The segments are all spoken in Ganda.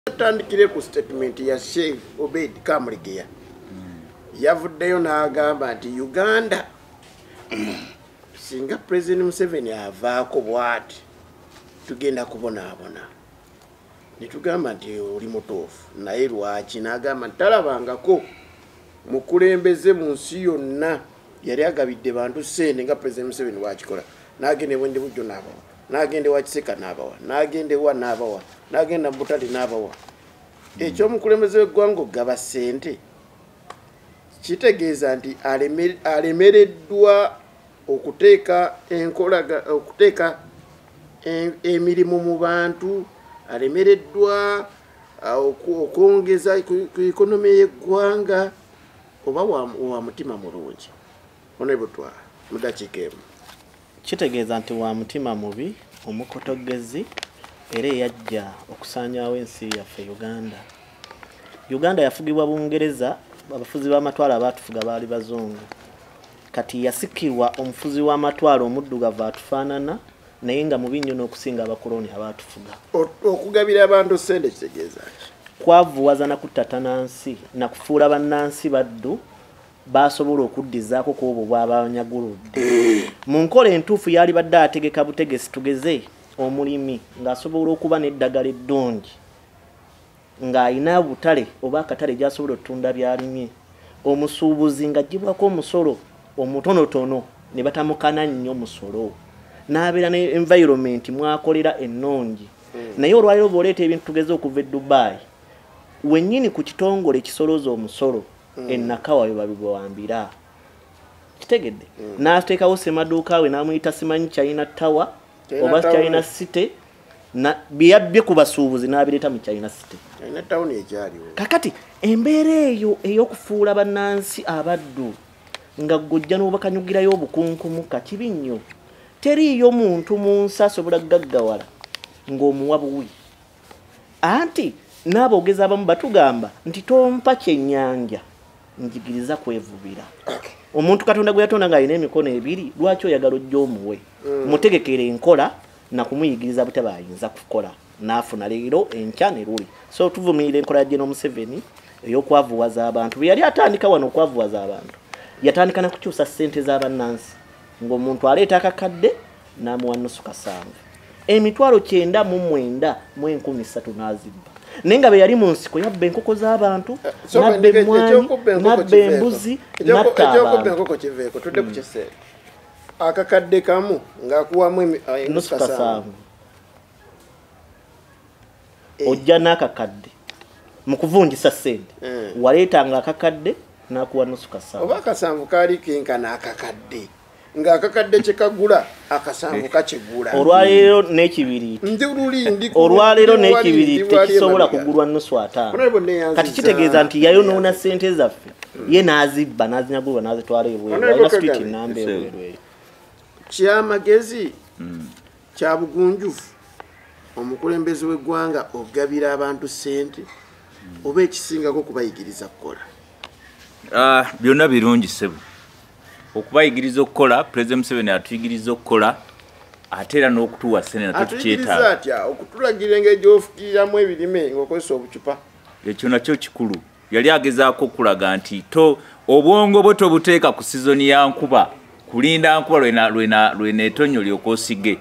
Tutandikire ku statement ya Sheikh Obeid Kamulegeya. Yavuddeyo n'agamba nti Uganda singa President Museveni avaako bw'ati tugenda kubonaabona. Ne tugamba nti oli mutuufu, naye lwaki? N'agamba nti talabangako mukulembeze mu nsi yonna yali agabidde bantu ssente nga President Museveni bw'akikola. N'agenda e Bundibugyo n'abawa, n'agenda ewa Kiseka n'abawa, n'agenda ewa n'abawa, n'agenda mu butale n'abawa. Ekyomukulembeze w'eggwanga okugaba ssente kitegeeza nti alemereddwa okuteeka enkolaga, okuteeka emirimu mu bantu, alemereddwa okwongeza ku economy y'eggwanga, oba wa mutima mulungi. Honorable mu ddakiika emu. Kitegeeza nti wa mutima mubi, omukotogezi, era eyajja okusaanyaawo ensi yaffe Uganda. Uganda yafugibwa Bungereza, abafuzi b'amatwale abaatufuga baali bazungu. Kati yasikirwa omufuzi w'amatwale omuddugavu atufaanana, naye nga mubi nnyo n'okusinga abakoloni abaatufuga. Okugabira abantu ssente kitegeeza ki? Kwavuwaza na kuttatana nsi, na kufuula bannansi baddu basobola okuddizaako ku obwo bw'abanyaguludde. Mu nkola entuufu yali badde ategeka butegesi, tugeze omulimi ng'asobola okuba n'eddagala eddungi, ng'alina obutale oba akatale gy'asobola okutunda by'alimye, omusuubuzi ng'aggyibwako omusolo omutonotono ne batamukana nnyo musolo, n'abeera ne environment mw'akolera ennungi. Naye olwaleero bw'oleeta ebintu tugeze okuva e Dubai, wennyini ku kitongole ekisolooza omusolo ennakawa we babiwambira. Kitegedde? N'ateekawo ssemaduuka we n'amuyita simanyi China Tower oba China City, bye yabbye ku basuubuzi n'abireeta mu China City. China Town ekyaliwo. Kakati embeera eyo ey'okufuula bannansi abaddu nga ggojja n'obakanyugirayo obukunkumuka kibi nnyo. Teriiyo muntu mu nsi asobola kugaggawala ng'omuwa buwi. Anti n'aboogezi abamu batugamba nti tompa kyennyanja, njigiriza kwevubira. Omuntu Katonda gwe yatonda ng'alina emikono ebiri, lwaki oyagala ojja omuwe? Mutegekere enkola na kumuyigiriza butaba ayinza kukola n'afuna leero enkya ne luli. So tuvumirira enkola ya General Museveni ey'okwavuwaza abantu. Bwe yali atandika wano okwavuwaza abantu, yatandika na kukyusa ssente z'abannansi, ng'omuntu aleeta akakadde n'amuwa nusu kasanvu, 993 300 n'azibba. Naye nga bwe yali mu nsiko yabba enkoko z'abantu, n'abba emmwanyi, n'abba embuzi, n'atta abantu. Enkoko kiveeko, tudde ku kiseera. Akakadde kamu ng'akuwamu nusu kasanvu, ojja n'akakadde mu kuvunjisa ssente, waleetanga akakadde n'akuwa nusu kasanvu. Oba akasanvu kaali kenkana akakadde, ng'akakadde kye kagula akasanvu kakigula. Olwaleero n'ekibiriiti, olwaleero n'ekibiriiti tekisobola kugulwa nusu 5. Kati kitegeeza nti yayonoona ssente zaffe, ye n'azibba n'azinyagulwa n'azitwala ebweru. Alina street namba ebweru eyo. Kyamagezi kya bugunjufu omukulembeze w'eggwanga okugabira abantu ssente oba ekisingako kubayigiriza kukola? Byonna birungi ssebo. Okubayigiriza okukola, President Museveni atuyigiriza okukola, ate era n'okutuwa ssente nakyo tukyetaaga. Atuyigiriza atya? Okutulagira engeri gy'ofukiriramu ebirime ng'okozesa obucupa. Ekyo nakyo kikulu. Yali agezaako okulaga nti obwongo bwe tobuteeka ku sizoni ya nkuba, kulinda nkuba lweneetonnya olyoke osige.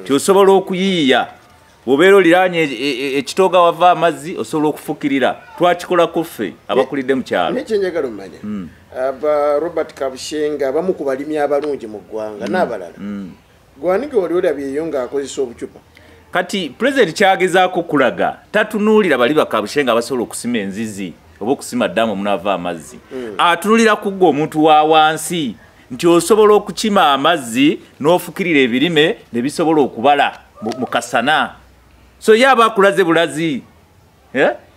Nti osobola okuyiiya, bw'obeera oliraanye ekitooga wava amazzi osobola okufukirira. Twakikolako ffe abakulidde mu kyalo. Naye kye njagala omanye, aba Robert Kabushenga abamu ku balimi abalungi mu ggwanga n'abalala, gwani gwe wali olabyeyo ng'akozesa obucupa? Kati Pulezidenti kyagezaako okulaga, tatunuulira bali bakabushenga abasobola okusima enzizi oba okusima ddaamu omunaava amazzi. Atunuulira ku ggwe omuntu wa wansi nti osobola okukima amazzi n'ofukirira ebirime ne bisobola okubala mu kasana. So ye aba akulaze bulazi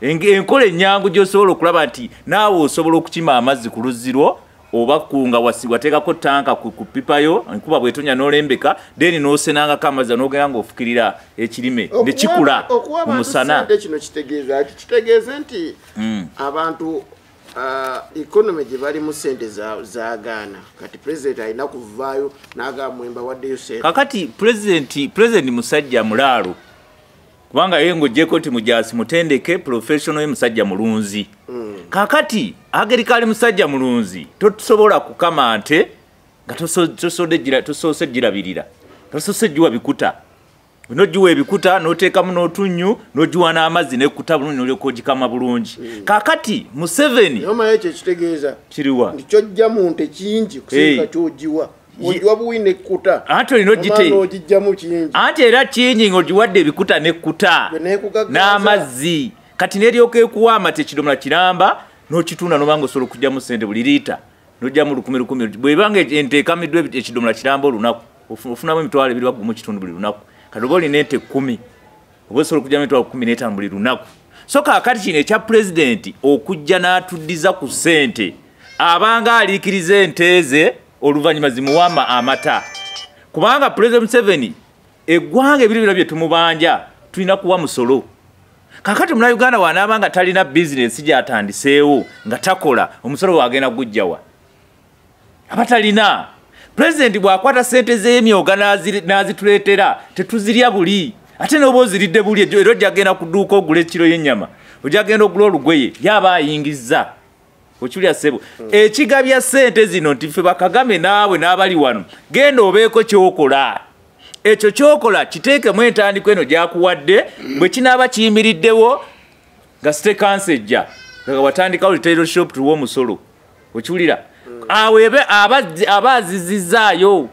enkola ennyangu gy'osobola okulaba nti naawe osobola okukima amazzi ku luzzi lwo oba nga wateekako ttanka ku ppipa yo, enkuba bw'etonnya n'olembeka, then n'osenangako amazzi n'ogenda ng'ofukirira ekirime ne kikula mu musana. Kino kitegeeza ki? Kitegeeza nti abantu economy gye balimu ssente zaagaana. Kati Pulezidenti alina kuvaayo n'agamba mwe mbawaddeyo ssente. Kakati Pulezidenti musajja mulaalo. Kubanga ye ng'oggyeko nti mujaasi mutendeke professional ye musajja mulunzi. Kaakati agerikali musajja mulunzi tosobola kukama nte nga tosoose girabirira. Tosoose giwa bikuta. N'ogiwa ebikuta n'oteekamu n'otunnyu n'ogiwa n'amazzi n'ekkuta bulungi n'olyoka ogikama bulungi. Kaakati Museveni Naye ekyo ekitegeeza kiriwa nti ky'ojja mu nte kingi kusinga ky'ogiwa. Ogiwa buwi n'ekkuta. Anti olina ogijjamu kingi. Anti era kingi ng'ogiwadde ebikuta n'ekkuta n'amazzi. Kati n'eryoka ekuwa amata ekidomola kiramba n'okitunda n'obanga osobola okuggyamu ssente buli liita n'oggyamu 1,000. Bw'ebanga ente ekamiddwa ekidomola kiramba olunaku ofunamu 2,200 buli lunaku. Kati oba olina ente 10 oba osobola okuggyamu 15,000 buli lunaku. So kaakati kino ekya pulezidenti okujja n'atuddiza ku ssente abanga aliikiriza ente ze oluvannyuma zimuwa amata. Kubanga Pulezidenti Museveni eggwanga ebiro byonna bye tumubanja tulina kuwa musolo. Kaakati Munnayuganda w'anaaba nga talina bizinensi gy'atandiseewo nga takola omusolo wagenda gujjawa. Aba talina. Pulezidenti bw'akwata ssente z'emyoga n'azituleetera tetuzirya buli. Ate n'oba oziridde buli era ojja kugenda ku dduuka ogula ekiro y'ennyama, ojja kugenda ogula olugoye yaba ayingizza. Okiwulira ssebo? Ekigabya ssente zino nti ffe Bakagame naawe n'abali wano genda obeeko ky'okola. Ekyo ky'okola kiteekemu entandikwa eno gy'akuwadde bwe kinaaba kiyimiriddewo nga state council ejja nga watandikawo retail shop tuwe omusolo. Okiwulira? Awo aba azizizzaayo.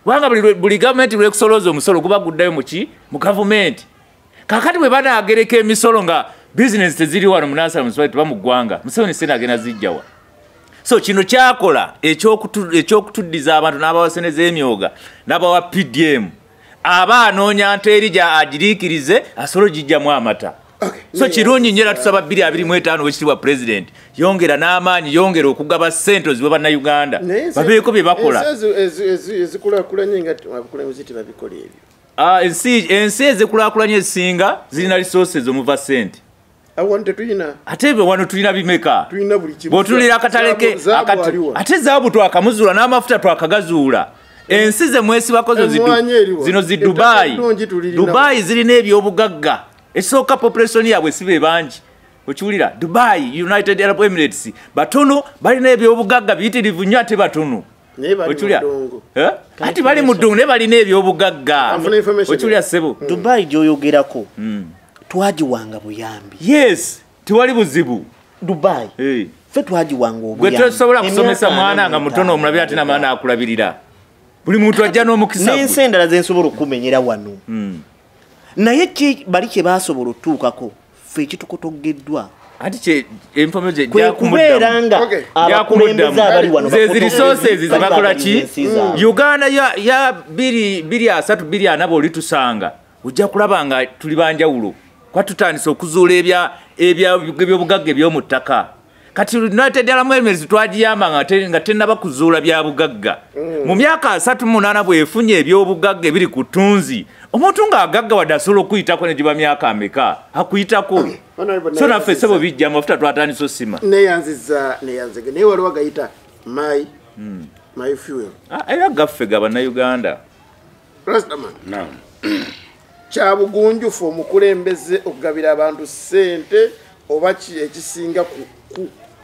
Kubanga buli gavumenti lw'ekusolooza omusolo guba guddayo mu gavumenti. Kaakati bwe banaagereka emisolo nga bizinensi teziri wano mu Nansana Municipality tuba mu ggwanga, Museveni ssente agenda zijjawa. So kino kyakola ekyokutuddiza abantu n'abawa ssente z'emyoga n'abawa PDM aba anoonya nte eri agiriikirize asobole ogijjamu amata. So kirungi nnyo era tusaba 2025 owekitiibwa pulezidenti yongera n'amaanyi, yongera okugaba ssente oziwe Bannayuganda babeeko bye bakola. Ensi ezikulaakulanye nga abakulembeze tebabikola ebyo. Ensi ezikulaakulanye ezisinga zirina resources omuva ssente. Awo tetulina. Ate wano tulina bimeka. Tulina buli kimu. Bw'otulira akatale ke ate zaabu twakamuzuula n'amafuta twakagazuula. Ensi ze mwesibako zino zi Dubai. Dubai zirina ebyobugagga. Esooka population yaabwe si be bangi. Okiwulira Dubai, United Arab Emirates batono balina ebyobugagga biyitirivu nnyo ate batono. Okiwulira? Ate bali mu ddungu naye balina ebyobugagga. Okiwulira ssebo? Dubai gy'oyogerako twagiwanga buyambi. Yes, tewali buzibu. Dubai. Ffe twagiwanga obuyambi. Gwe tosobola kusomesa mwana nga mutono omulabira ate n'amala n'akulabirira. Buli muntu ajja n'omukisa gwe. N'ensi endala ze nsobola okumenyera wano. Naye ki bali kye baasobola otuukako ffe ekitukotogeddwa. Ate information kwe kubeera nga abakulembeze abali wano ze resources zebakola ki? Uganda ya 2 3 4 bw'olitusanga ojja kulaba nga tuli banjawulo. Kwa tutandise okuzuula ebyobugagga eby'omu ttaka. Kati United Arab Emirates twagiyamba nga tennaba kuzuula bya bugagga. Mu myaka 38 bw'efunye ebyobugagga ebiri ku ttunzi, omuntu ng'agagga wadde asobola okuyitako ne giba myaka ameka akuyitako. So naffe ssebo bijja amafuta twatandise osima. Neeyanzizza neeyanzege naye waliwo agayita my fuel. Era gaffe ga Bannayuganda. Rastaman. Naam. Kyabugunjufu omukulembeze okugabira abantu ssente oba ki ekisinga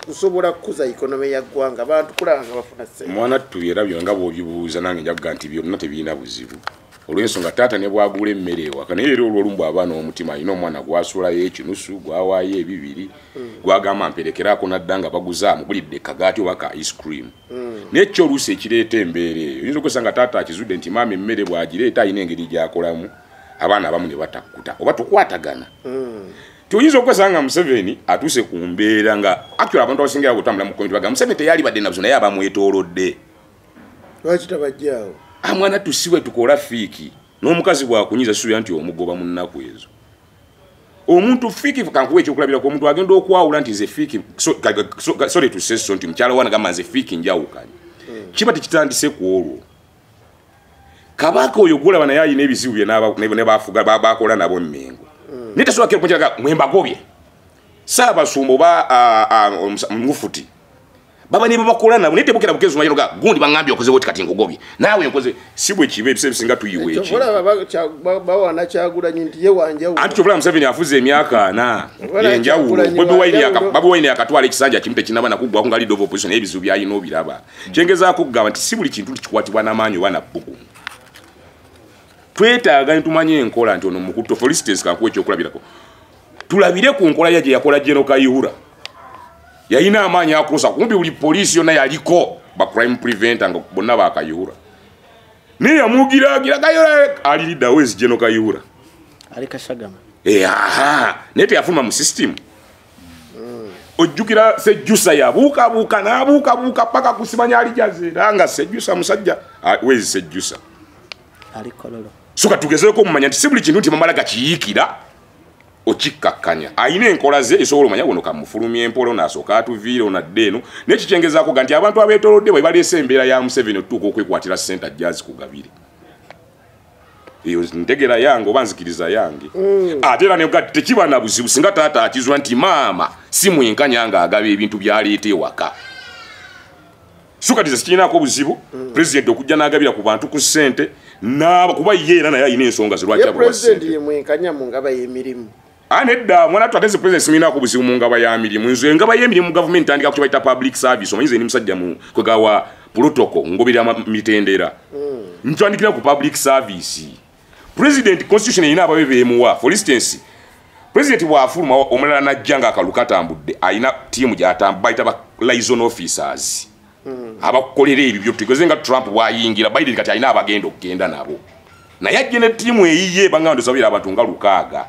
kusobola kukuza economy ya ggwanga abantu kulaba nga bafuna ssente. Mwana tubyera byonna nga bw'obibuuza nange nja kugamba nti byonna tebirina buzibu. Olw'ensonga taata ne bw'agula emmere ewaka naye era olw'olumu abaana omutima alina omwana gw'asuulayo ekinusu gw'awaayo ebibiri gw'agamba mperekeraako n'adda nga baguza amugulidde kagaati oba ka ice cream. Naye kyo oluusi ekireeta embeera eyo oyinza okwesanga taata akizudde nti maama emmere bw'agireeta alina engeri gy'akolamu abaana abamu ne batakkuta oba tukwatagana. Tuyinza okwesanga Museveni atuuse ku mbeera nga actually abantu abasingira okutambula mu community bagamba Museveni teyalibadde nabuzo naye abamwetoolodde. Lwaki tabajjaawo? Mwana tusiwe tukola fiiki n'omukazi bw'akunyiza suubira nti omugoba mu nnaku ezo. Omuntu fiiki kankuwa ekyokulabirako omuntu agenda okwawula nti nze fiiki sorry to say so nti mukyala wange agamba nze fiiki njawukanye. Kiba tekitandise ku olwo. Kabaka oyo gw'olaba naye alina ebizibu bye ne bafuga bakola nabo Mmengo. Naye tasobola kukyala mwembagobye. Ssaabasumba oba mufuti Baba ne babakola nabo naye tebukera bukezi mayiro ga gundi bangambye okoze bwoti kati nkugobye. Naawe nkoze si bwe kibe ebise bisinga tuyiwe eki. Ekyo bawana Kyagulanyi nti ye wanjawulo. Anti kyovula Museveni afuze emyaka ana. Yenjawulo. Bobi Wine akatwala ekisanja kimu tekinnaba na kuggwako nga leader of opposition ebizibu by'alina obiraba. Kyengezaako okugamba nti si buli kintu kikwatibwa n'amaanyi oba na bbugumu. Twetaaga ne tumanye enkola nti ono mukuto for instance kankuwe ekyokulabirako. Tulabire ku nkola ye gye yakola General Kayihura. Yalina amaanyi akulosa kumpi buli poliisi yonna yaliko ba crime preventer nga bonna ba Kayihura. Naye yamugiraagira Kayihura ali leader wezi General Kayihura. Ali Kashagama. Aha, naye teyafuluma mu system. Ojjukira Sejjusa yabuukabuuka n'abuukabuuka paka kusimanya alijaze era nga Sejjusa musajja wezi Sejjusa. Ali Kololo. So katugezeeko okumanya nti si buli kintu nti mamala gakiyiikira okikkakkanya. Ayina enkola ze esobola omanya guno kamufulumya empola n'asooka atuviire ono adde eno. Naye kikyengezaako ga nti abantu abeetoolodde bwe baleese embeera ya Museveni otutuuka okwekwatira ssente ajja azikugabire. Eyo ntegera yange oba nzikiriza yange. Ate era ne tekiba na buzibu singa taata akizwa nti maama si mwenkanya ng'agaba ebintu by'aleeta ewaka. So kati sikirinaako buzibu president okujja n'agabira ku bantu ku ssente n'aba kuba ye era naye alina ensonga ze lwaki abawa ssente. Ye president ye mwenkanya mu ngaba y'emirimu. Nedda mwana wattu ate president simirinaako buzibu mu ngaba ya mirimu. Nze engaba y'emirimu mu gavumenti etandika ku kye bayita public service. Omanyi nze ndi musajja mu kwegawa protocol ngoberera mitendera. Ntandikira ku public service. President constitution erina ababe beemuwa. For instance, president bw'afuluma omulala n'ajja ng'akalulu katambudde alina ttiimu gy'atamba bayita ba liaison officers. Abakukolera ebyo byotukoze nga Trump bw'ayingira Biden kati alina abagenda okugenda nabo. Naye ajje ne ttiimu eyiye bangamba ndosabira abantu nga 6.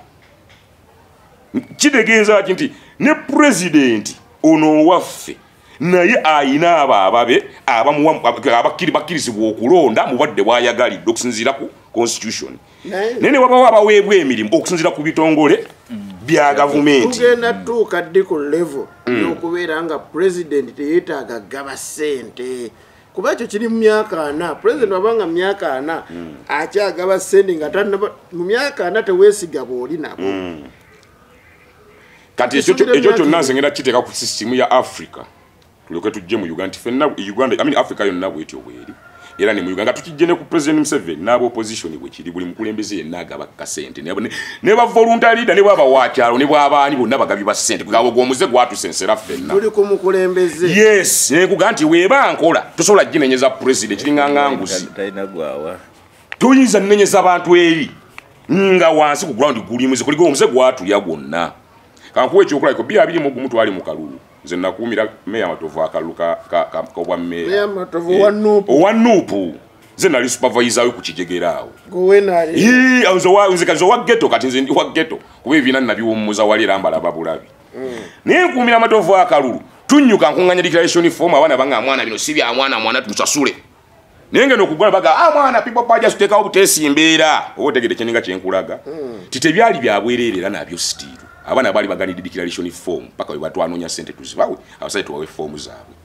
Kitegeeza ki nti ne president ono waffe naye ayina abo ababe abamuwa abakkirizibwa okulonda mu bwadde bw'ayagalidde okusinziira ku constitution. Naye ne wabawo abaweebwa emirimu okusinziira ku bitongole bya gavumenti. Tugenda tuuka ddi ku level y'okubeera nga president teyeetaaga gaba ssente. Kuba ekyo kiri mu myaka 4. President wabanga mu myaka 4 akyagaba ssente nga tannaba mu myaka 4 teweesiga bw'oli nabo. Kati ekyo kyonna nze ngenda kiteeka ku system ya Africa. Tulyoke tujje mu Uganda ffenna Uganda, I mean Africa yonna bw'etyo bw'eri. Era ne mu Uganda tukijje ne ku President Museveni n'aba opposition bwe kiri buli mukulembeze yenna agaba kasente. Ne ba voluntary leader ne bw'aba wa kyalo ne bw'abaani bonna bagabi ba ssente. Kugabo gw'omuze gwatusensera ffenna. Tuli ku mukulembeze. Yes, ne kuga nti weeba nkola tosobola ginenyeza president kiringa nganguzi. Talina gwawa. Tuyinza nnenyeza abantu eri nga wansi ku ground guli muze kuliko omuze gwatulya gwonna. Kankuwe ekyokulabirako 2021 twali mu kalulu. Nze nakuumira Meya Matovu akalulu ka bwa meya. Meya Matovu wa Nuupu. Owa Nuupu. Nze nali supervisor we ku kijegera awo. Gwe nali. Nze kazo wa ghetto kati nze ndi wa ghetto kuba ebibiina nabiwummuza wali era mbalaba bulabi. Naye nkuumira Matovu akalulu. Tunnyuka nkuŋŋaanya declaration form abaana banga mwana bino si bya mwana mwana tumusasule. Naye ngenda okugula baga mwana people power just teekawo buteesi mbeera. Oba otegedde kye ninga kye nkulaga. Ti tebyali bya bwereere era nabyo still. Abaana baali baganidde declaration form paka we batwanoonya ssente tuzibawe abasajja tubawe foomu zaabwe.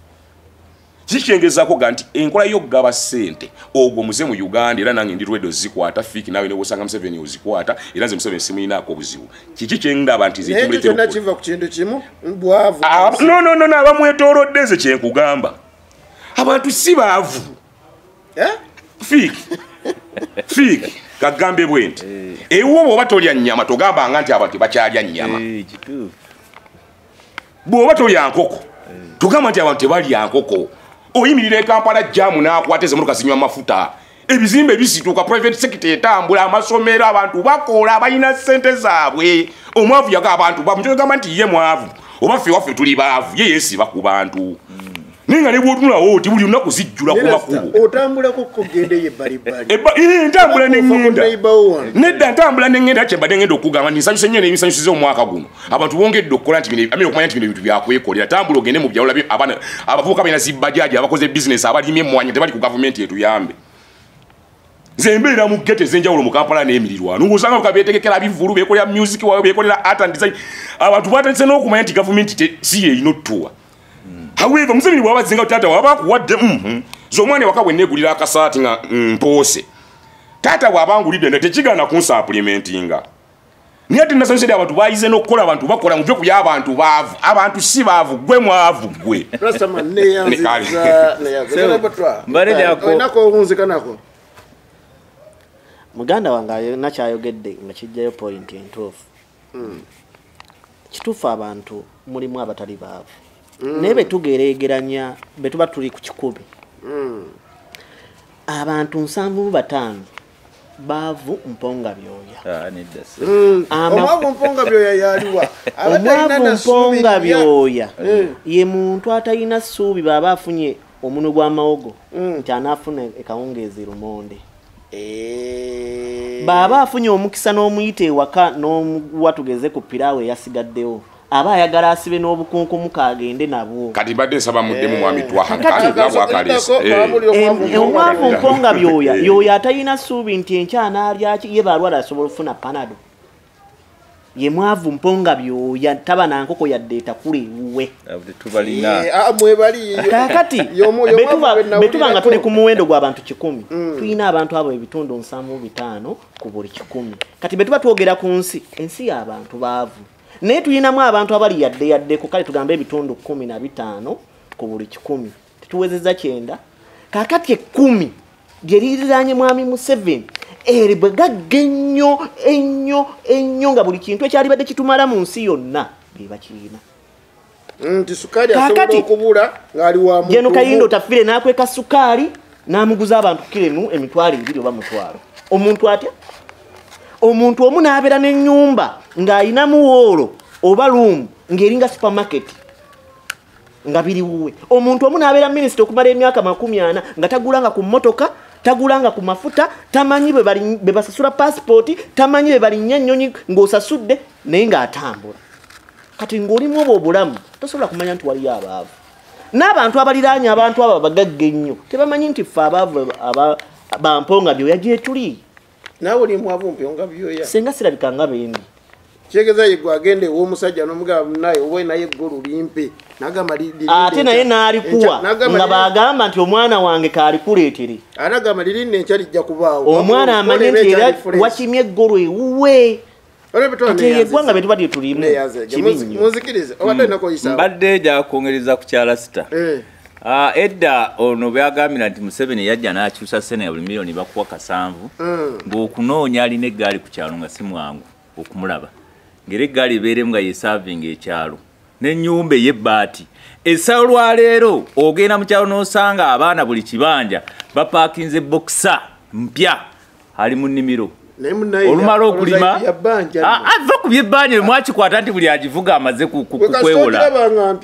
Kikyengezaako ga nti enkola y'okugaba ssente ogwo muze mu Uganda era nange ndi lwedde ozikwata Fiki naawe ne bw'osanga Museveni ozikwata era nze Museveni simuyinaako obuzibu. Kiki kye ndaba nti nze Naye ekyo ekimuleetera kyonna kiva ku kintu kimu bwavu. No, abamwetoolodde nze kye nkugamba. Abantu si baavu. Fiki kagambe bwe nti ewuwo bw'oba tolya nnyama togambanga nti abantu tebakyalya nnyama. Bw'oba tolya nkoko togamba nti abantu tebalya nkoko. Oyimirira e Kampala jaamu n'akwata ez'emmotoka zinywa mafuta. Ebizimbe bisituka, private sector etambula, amasomero abantu bakola balina ssente zaabwe. Omwavu yaga abantu bamugamba nti ye mwavu oba ffe waffe tuli baavu, ye yeesiba ku bantu. Naye nga ne bw'otunulawo oti buli lunaku zijjula ku makubo. Otambulako kugenda eyo ebbalibbali. Ntambula ne ŋŋenda. Nedda ntambula ne ŋŋenda kye mbadde ŋŋenda okugamba nti nsanyuse nnyo n'ebinsanyusiza omwaka guno. Abantu bongedde okukola nti bino, okumanya nti bino ebintu byakwekolera. Tambula ogende mu byalo olabe abaana abavubuka balina zibbajaji, abakoze bizinesi, abalimye emmwanyi tebali ku gavumenti etuyambe. Nze mbeera mu ghetto ez'enjawulo mu Kampala n'emirirwano. Ng'osanga nga beetegekera bivvulu, beekolera music waabwe, beekolera art and design. Abantu batandise n'okumanya nti gavumenti si y'erina ottuwa. However, Museveni bw'aba azinga taata w'aba akuwadde nze omwana ewaka bwe neegulira akasaati nga mpoose. Taata bw'aba angulidde nga tekigaana kunsapulimentinga. Naye ate nasanyusa abantu bayize n'okukola, abantu bakola, mujje ku y'abantu baavu, abantu si baavu, gwe mwavu gwe. Muganda wange nakyayogedde nga kijjayo point entuufu. Kituufu abantu mulimu abatali baavu, naye betugeregeranya betuba tuli ku kikumi, abantu 75 baavu mponga byoya. Omwavu mponga byoya yaliwa? Omwavu mponga byoya ye muntu atalina ssuubi bw'aba afunye omunwe gw'amawogo nti anaafuna ekawungeezi lumonde. Bw'aba afunye omukisa n'omuyita ewaka n'omuwa tugeze ku piraawo eyasigaddewo, aba ayagala asibe n'obukunkumuka agende nabwo. Kati mbadde nsaba muddemu mwami Twaha. Omwavu mponga byoya yoyo atalina ssuubi nti enkya anaalya ki, ye baalwala asobola okufuna panado. Ye mwavu mponga byoya taba na nkoko yadde etakula ewuwe. Kaakati betuba nga tuli ku muwendo gw'abantu 100, tulina abantu abo ebitundu 75 ku buli 100. Kati betuba twogera ku nsi, ensi y'abantu baavu, naye tulinamu abantu abali yadde yaddeko, kale tugambe ebitundu 15 ku buli 100, tetuwezezza 90. Kaakati 10 lye liriraanye mwami Museveni eri bwe gagga ennyo ennyo ennyo nga buli kintu ekyalibadde kitumala mu nsi yonna be bakirina. Nti sukaali asobola okubula ng'ali wa muntu. Jeno Kayindo Tafire n'akweka sukaali n'amuguza abantu kilo emu 20,000 oba 5,000. Omuntu atya? Omuntu omu n'abeera n'ennyumba ng'ayinamu woolo oba luumu ng'eringa supermarket nga biri wuwe. Omuntu omu n'abeera minisita okumala emyaka 40 nga tagulanga ku mmotoka, tagulanga ku mafuta, tamanyi bwe basasula pasipooti, tamanyi bwe balinnya ennyonyi ng'osasudde, naye ng'atambula. Kati ng'olimu obwo obulamu tosobola kumanya nti waliyo abaavu. N'abantu abaliraanye abantu abo abagagga ennyo tebamanyi nti ffe abaavu bamponga byoya gye tuli. Naawe oli mwavu mponga byoya. Senga sirabika nga bendi. Kyegeza ye gwagende ew'omusajja n'omugamba naye oba naye eggolu limpe, n'agamba ate naye n'alikuwa nga bagamba nti omwana wange kaalikuleetere. Anagamba lirinde enkya lijja kubaawo. Omwana amanye nti era wakimye eggolu ewuwe. Kati eggwanga bwe tuba tulimu kibi nnyo. Munzikirize obadde nakoyisa. Mbadde gyakwongereza ku kyalasita. Edda ono byagambira nti Museveni yajja n'akyusa ssente ya buli miliyoni bakuwa 7, ng'okunoonya alina eggaali ku kyalo nga si mwangu okumulaba, ng'era eggaali ebeeremu nga yeesaavinga ekyalo n'ennyumba ey'ebbaati. Essaawa olwaleero ogenda mu kyalo n'osanga abaana buli kibanja bapaakinze bokisa mpya ali mu nnimiro. Olumala okulima ava ku byebbanja mwakikwata nti buli agivuga amaze kukwewola.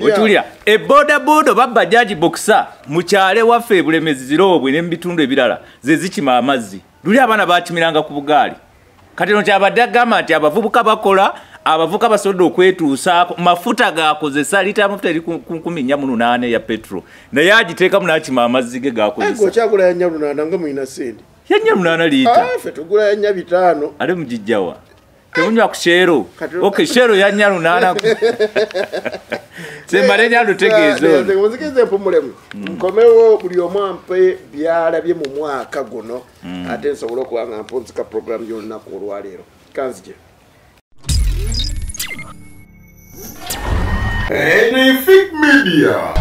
Otuulira ebodaboda oba bajaji bokisa mu kyalo ewaffe e Bulemezi Ziroobwe ne mu bitundu ebirala ze zikima amazzi. Luli abaana bakimiranga ku bugaali. Kati ono kyabadde agamba nti abavubuka bakola, abavubuka basobodde okwetuusaako, mafuta gakozesa lita amafuta eri ku 1408 ya petro, naye agiteekamu n'akima amazzi ge gakozesa. Okyagula ya 408 nga mulina ssente. Ya 408 liita. Ffe tugula ya 500. Ate mugijjawa? Temunywa ku Shell. Okay, Shell ya 408. Sembale nyalutegeeza ono. Munzikirize mpumulemu. Nkomewo buli omu ampe byalabye mu mwaka guno, ate nsobole okuba nga mpunzika program y'olunaku olwaleero. Kanzije. Anything Media.